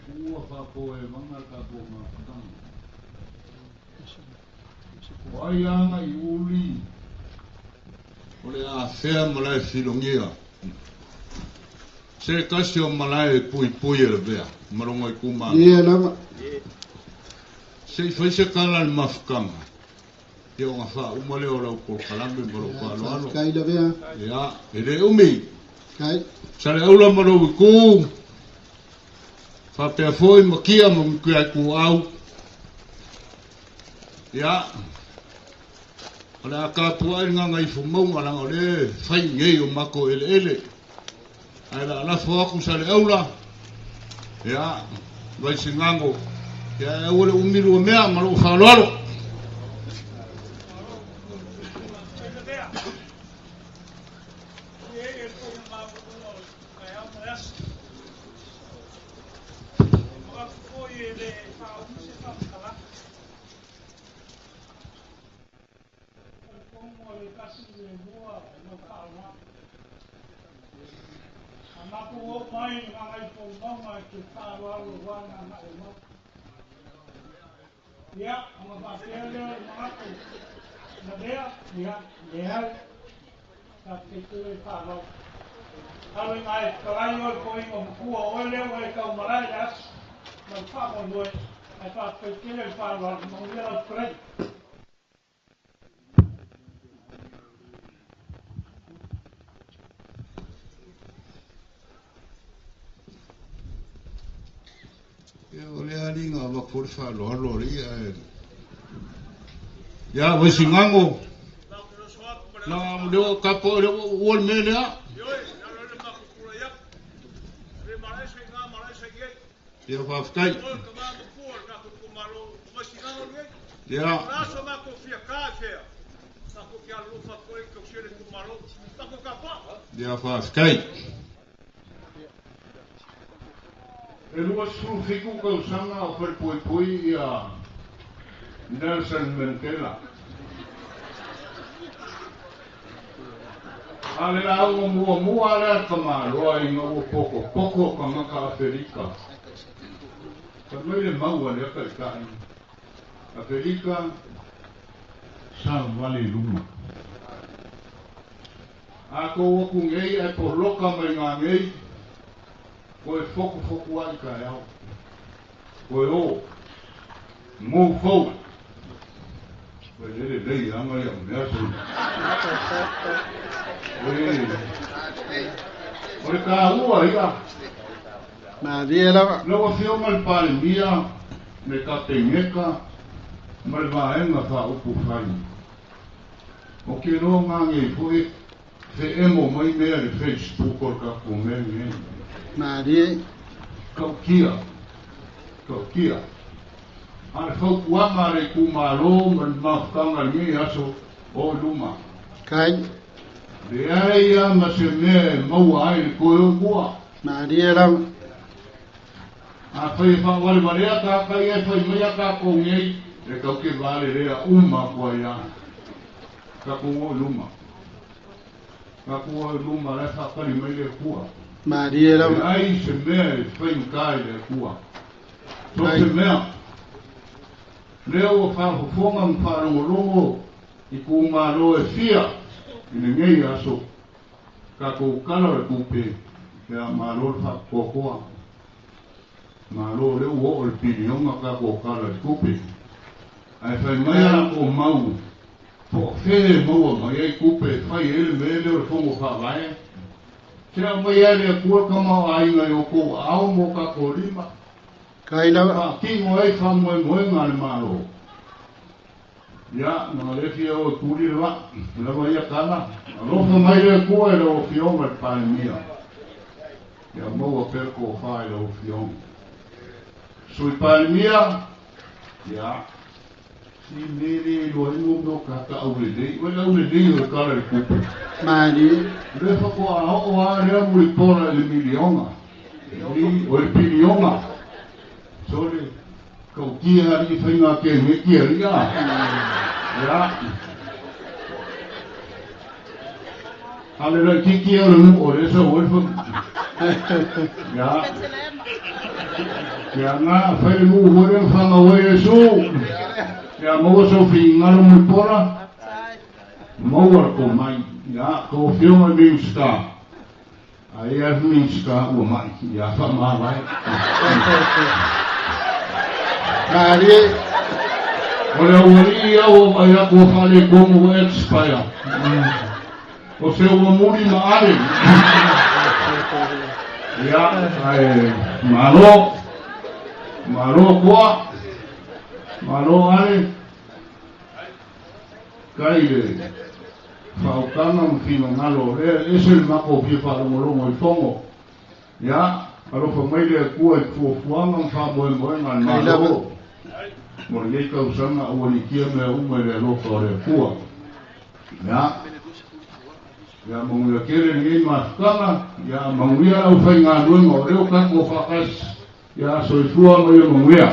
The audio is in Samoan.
Akua faapoe vaga le tatou mafutaga. O ai aga i uli o le afea malae filogia se tasi o malae e puipui e Lavea ma lona itumalo. Ia lava. Se i fai se tala a le mafutaga, ia ona faauma lea o lau polokalame ma lou faaaloalo. Faafetai Lavea. Ia, e le umi. Kai. Saleaula ma lou itu, faapea foi Makia ma Mutiaituau. Ia, o le a tapuai le Gagaifomauga leaga o lea e fai i inei o matou eleele. Ae o le a lafo atu Saleaula, ia, Vaisigano, ia ae aua le umi lua mea ma lou faaaloalo. Ia, o lea alii na avatu ai le faaaloalo alii ae Ia, Vaisigano, na lea ua tapo lea ua ua le mea lea. Ia, faafetai. Ia. Ia, faafetai. E 27 tausaga o falepuipui ia Nelson Mandela. A le lauga muamua lea a le tamaloa ina ua potopoto tagata Afelika. Fai mai le mau a lea taitai Afelika, savavale i luma. A tou atu nei ae poloka mai ngā nei, koe fotufotu ai taeao. Koe o, move forward. Koe le lelei anga ia mea se. Koe, o le tāua ia. Malie lava. Lau Afioga i le Palemia, le Kapeneta ma le Vaega Faaupufai. O ke loa ngā nei foi fe emo mai mea le Facebook o le tatou mea lenei. Malie. Tautia. Tautia. A le fautuaga a le itumalo ma le mafutaga i lenei aso, o i luma. Kai. Leai lava ma se mea e maua ai le toe o tua. Malie lava. Afai e faawalevalea tātai e fai mai a tātou nei, e tau ke valelea uma atu ai a. Tatou o i luma. Tatou o i luma la e faatali mai le Atua. Malie lava. Leai se mea e faigata i le Atua. So se mea. Lea ua faafofoga ma faalogologo i itumalo e fia i lenei aso, tatou Tala o le Tupe, ia malo le faatoatoa. Malo o lea ua oo i le piliona tatou Tala o le Tupe. Ae fai mai a latou mau, po o fea e maua mai ai tupe e fai ai le mea lea o le Fono Faavae. Se aumai lava e le Atua le tamaoaiga i outou aao ma o tatou lima. Kai lava. Faatino ai faamoemoega a le Malo. Ia, na le fia o e tuli le vaa, lava ia tala. Alofa mai le Atua i lau Afioga i le Palemia. Ia maua pea le tofa i lau Afioga. Sui Palemia, ia, si mea le iloa ai mo mea o tagata aulelei. Ua le aulelei o le Tala i le Tupe. Malie. O lea faatoa oo lava lea mulipola i le miliona. O le piliona. Sole. Tautia alii faiga keneti alii a. Ia. A le laititi o le nuu o lea sau ai fa. Ia. Ia na fai le nuu foi lea na fanau ai Iesu. Ia maua sou finagalo Mulipola, maua le tomai. Ia tou afioga i Minisita, ai a le Minisita ua mai, ia faamavae. Malie. O le aualii ia ua vaai atu ua faaletonu ua expire. O se ua muli ma ale. Ia, ae malo. Malo koa. Malo ale. Kai le faautaga ma finagalo o lea e ese le matou fia faalogologo i fono. Ia, alofa mai le Atua i fuafuaga ma faamoemoega a le Malo mo lenei tausaga ua likia mea uma i le alofa o le Atua. Ia, ia manuia tele lenei mafutaga, ia manuia le aufaigaluega o lea ua tatou faatasi. Ia soifua ma ia manuia.